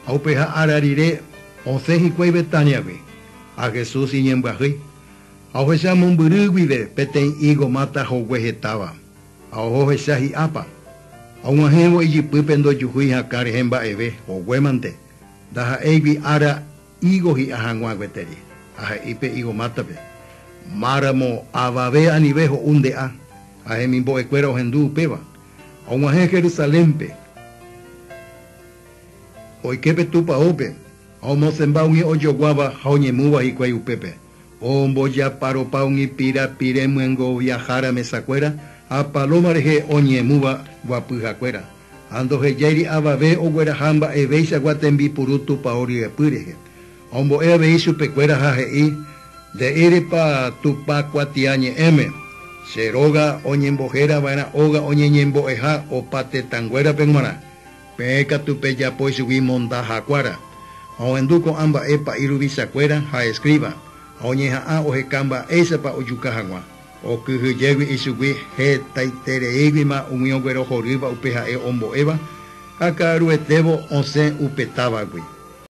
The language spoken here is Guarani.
Ha upeha ára rire osẽ hikuái Betániagui, ha Jesús iñembyahýi. Ha ohecha mombyry guive peteĩ ígo máta hogue hetáva, ha oho ohecha hi'ápa. Ha og̃uahẽvo ijypýpe ndojuhúi hakã rehe mba'eve, hoguémante, ndaha'éigui ára ígo hi'a hag̃ua gueteri. Ha he'i pe ígo mátape, Máramo avave anive ho'u nde'a. Ha hemimbo'ekuéra ohendu upéva. Ha og̃uahẽ Jerusalénpe. Oike pe tupaópe, ha omosẽmba umi ojoguáva ha oñemúva hikuái upépe. Ombojaparopa umi pirapire myengoviahára mesakuéra ha palóma rehe oñemúva guapyhakuéra, ha ndohejáiri avave ogueraha mba'eveichagua tembipuru tupao ryepy rehe. Ombo'e avei chupekuéra ha he'i, Nde'íripa Tupã kuatiañe'ẽme, Che róga oñembohéra va'erã óga oñeñembo'eha opa tetãnguérape g̃uarã, peẽ katu pejapo ichugui monda hakuára. Ha ohendu ko'ã mba'e pa'i ruvichakuéra ha escriba, ha oñeha'ã oheka mba'éichapa ojuka hag̃ua. Okyhyjégui ichugui hetaitereíguima umi oguerohorýva upe ha'e ombo'éva, ha ka'aruetévo osẽ upe távagui.